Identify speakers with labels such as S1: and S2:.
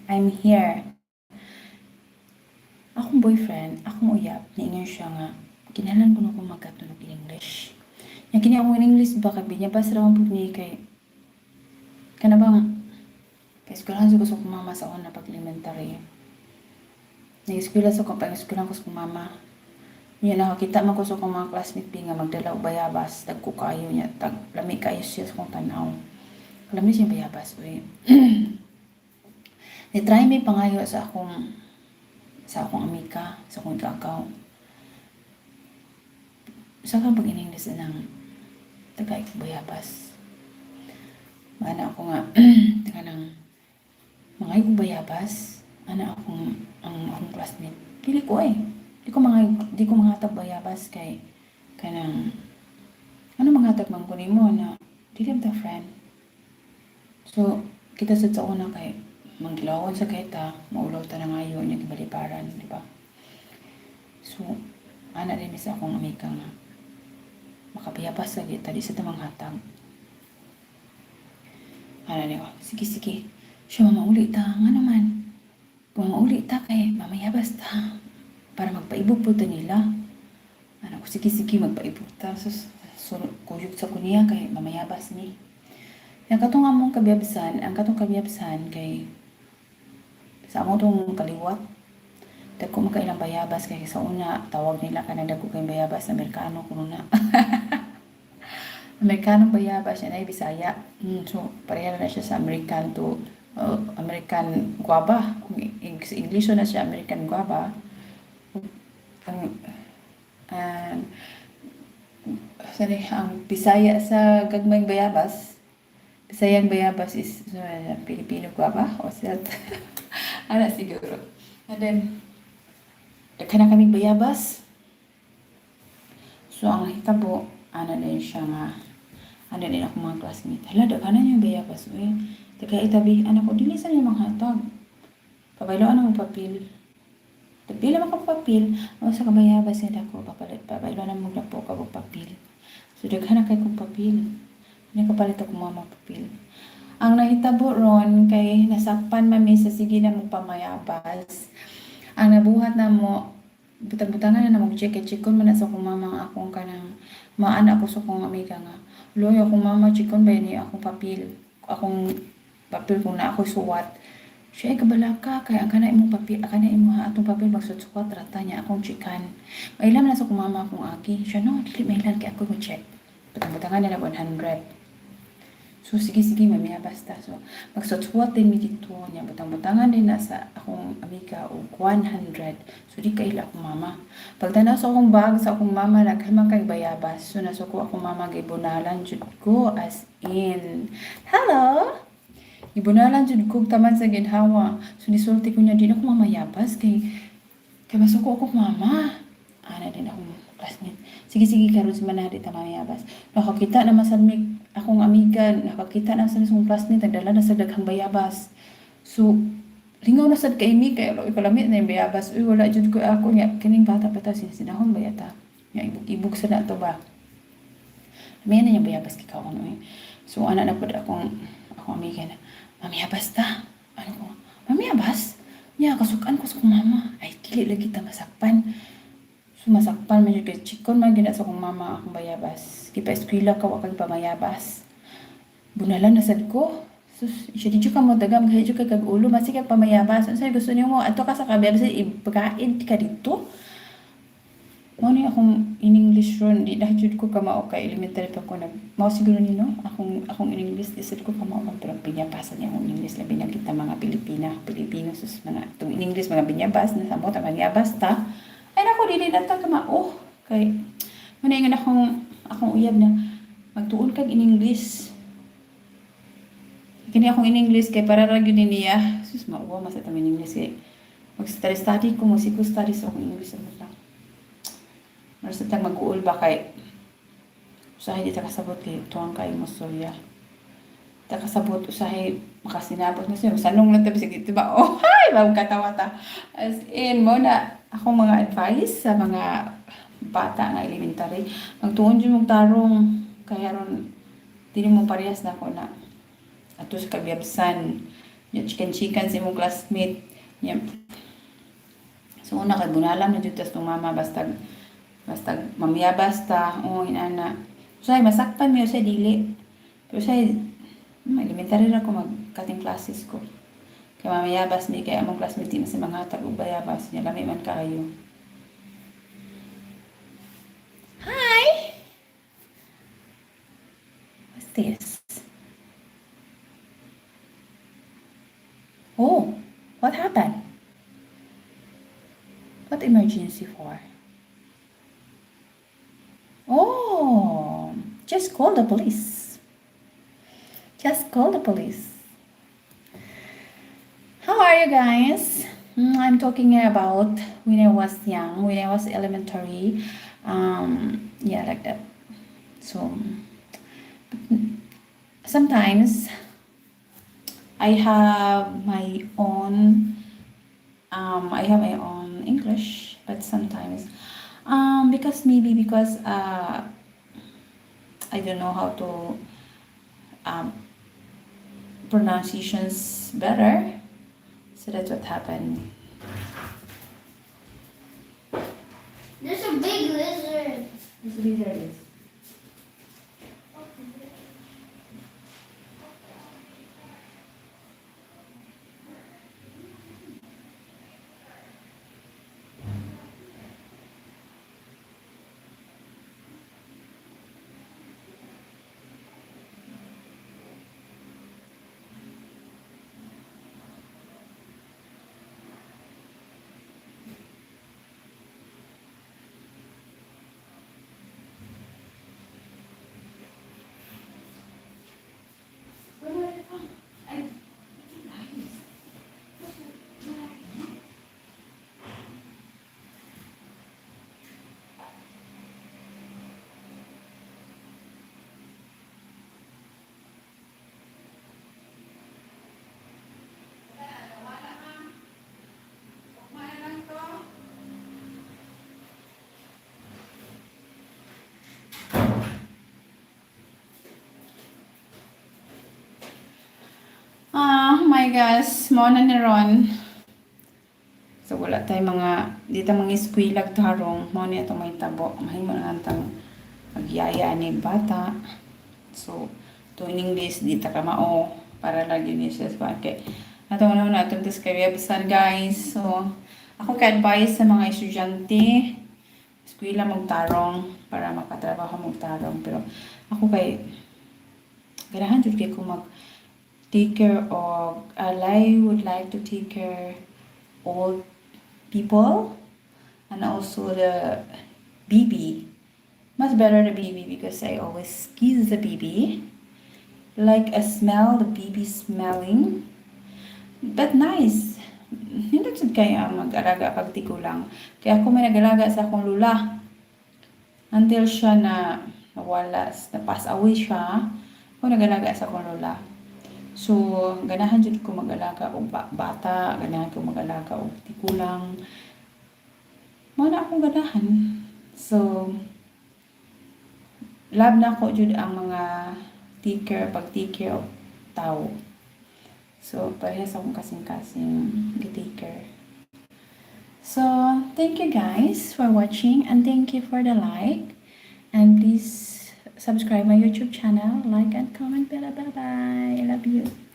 S1: I'm here. Akong boyfriend, akong uyab, niingon siya nga, kinahanglan ko na akong magkatunog in English. Yang kini akong in English ba kay binyabas ra man pud ni kay kana bang kay eskwelahan sa ko sa akong mama sa una pag elementary. Nag-eskwela sa ko, pag-eskwelahan ko sa akong mama. Nya nakakita man ko sa akong mga classmate bi nga magdala og bayabas, dagko kaayo niya, tag lami kaayo siya sa akong tan-aw. Lami siya bayabas uy. Ni-try mi pangayo sa akong amika, sa akong igagaw. Sa kang pag in-English ng tagay bayabas. Maana ako nga kanang mga og bayabas, ana akong ang akong classmate. Dili ko eh. Di ko manghatag bayabas kay kanang ano, manghatag man ko nimo na dili man ta friend. So kita sad sa una kay manggilawon sa kay ta, maulaw ta na ngayo nya gibalibaran, di ba? So ana din mi sa akong amika nga makabayabas lagi ta, di sa ta manghatag. Ana niya, "Sige, sige." Siya, "Mamauli ta." "Nga naman?" "Mamauli ta kay mamayabas ta. Para magpaibog po ta nila." Ana ko, "Sige, sige, magpaibog ta." So, kuyog sa ko niya kay mamayabas ni. Yang katong among kabiyabsan, ang katong kabiyabsan kay sa amo tong kaliwat. Dagko man kailang bayabas kay sa una tawag nila kanang dagko kay bayabas, Amerikano kuno na. Amerikanong bayabas siya na Bisaya. So pareha na siya sa American to American guava. Kung sa English na siya American guava. Ang sorry, ang Bisaya sa gagmayng bayabas, Bisayang bayabas is Filipino guava o sila. Ana siguro. And then, daghan na kaming bayabas. So, ang hitabo, ana din siya nga, ana din ako mga classmate. "Hala, daghan na yung bayabas. Uy, taga itabi, ana ko, dili sa niya manghatag. Pabayloan na mo papel. Pila man ka papel, o sa kabayabas nga dako, papalit, pabayloan na mo po ka papel." So, daghan na kay kong papel. Hindi kapalit ako mama papel. Ang nahitabo ron kay nasakpan mami sa sige na mo pamayabas. Ang nabuhat na mo, butang-butangan na mo check chikon man na sa akong mama ang akong kanang maana ako sa akong amiga nga. "Loy, akong mama chikon ba ni akong papel. Akong papel kung na ako suwat." Siya ay kabalaka kay ang kana imong papel, ang kana imo atong papel magsuot-suwat rata niya akong chikan. Mailam na sa akong mama akong agi. Siya, "No, dili mailan kay ako mo check." Butang-butangan nila 100. So, sige, sige, mamaya basta. So, magsuot-suwat din mi dito niya. Butang-butangan din na sa akong amiga og 100. So, di kaila akong mama. Pagtanaw sa akong bag sa akong mama, naghamang kay bayabas. So, nasuko akong mama, gibunalan jud ko as in. Hello? Gibunalan jud ko taman sa ginhawa. So, nisulti ko niya, "Di na ako mamayabas kay masuko ako mama." Ana din akong classmate. "Sige, sige, karon si manadi ta mamayabas." Nakakita na sad mi akong amiga, nakakita na sa akong classmate, nagdala na sa daghang bayabas. So, lingaw na sad kay mi kay kalami na yung bayabas. Uy, wala jud ko ako niya kining bata pa ta sinasinahon ba yata. Nya ibog-ibog sa na to ba. May na yung bayabas kikaon uy. So ana na pud akong amiga na, "Mamayabas ta." Ano ko, "Mamayabas?" Nya kasukan ko sa akong mama. Ay, dili lagi ta masakpan. So masakpan man jud kay chikon man gyud na sa akong mama akong bayabas. Gipa-eskwela ka wa kag pamayabas. Bunalan na sad ko. Sus, siya di ka mo dagam kay ka kag ulo masig kag pamayabas. Unsa gusto nimo adto ka sa kabiyabas ipakain ka dito? Mao ni akong in English ron, di na jud ko kamao kay elementary pa ko nag mao siguro ni no akong in English di sad ko kamao man, pero binyabasan niya akong English, labi na kita mga Pilipina, Pilipino, sus, mga itong in English mga binyabas na sa mo ta manyabas ta. Ay nako, dili na ta kamao kay mao na ingon akong uyab na magtuon kag in English. Kini akong in English kay para ra gyud ni niya. Sus, mauwa man sa in English kay mag study study ko mo sikul study sa akong English sa lang. Mara sa tang mag-uul ba kay usahay di ta kasabot kay tuwang kay mo storya. Ta kasabot usahay makasinabot na siya. Sanong lang tabi sige ba? Oh, hi, bang katawa ta. As in mo na akong mga advice sa mga bata nga elementary. Magtuon jud mong tarong kaya ron dili mo parehas na ako na ato sa kabiyabsan. Nya chicken chicken sa imong classmate. Nya so una kay bunalam na jud tas tong mama, basta basta mamiyabas ta, oh, inana. Usay masakpan mi, usay dili. Pero usay elementary ra ko mag cutting classes ko. Kay mamayabas mi, kay among classmate di man sa manghatag og bayabas nya, lami man kaayo. Hi! What's this? Oh, what happened? What emergency for? Oh, just call the police. Just call the police. How are you guys? I'm talking about when I was young, when I was elementary. Yeah, like that. So sometimes I have my own English, but sometimes because maybe because I don't know how to pronunciations better. So that's what happened.
S2: There's a big lizard.
S1: This lizard is. Where are you from? Ay, nice. Where are you? Wala, ma'am. Ugma na lang to. Ah, my gosh, mao na ni ron. So wala tay mga di ta mga eskwelag tarong, mao ni atong mahitabo. Mahimo na lang tang magyaya ni bata. So to in English di ta kamao para lagi ni siya sa kay atong una atong kay guys. So ako ka advice sa mga estudyante, eskwela mog tarong para makatrabaho mog tarong, pero ako kay ganahan jud kay ko mag take care of, I would like to take care old people and also the baby. Much better the baby because I always kiss the baby. Like a smell, the baby smelling. But nice. Hindi jud kaya mag-alaga pag tigulang. Kaya ako may nag-alaga sa akong lula. Until siya na nawala, na pass away siya, ako nag-alaga sa akong lula. So, ganahan jud ko mag-alaga og bata, ganahan ko mag-alaga og tigulang. Mao na akong ganahan. So, love na ko jud ang mga take care, pag take care of tao. So, parehas akong kasing-kasing gi-take care. So, thank you guys for watching and thank you for the like. And please subscribe my YouTube channel, like and comment. Bye bye. I love you.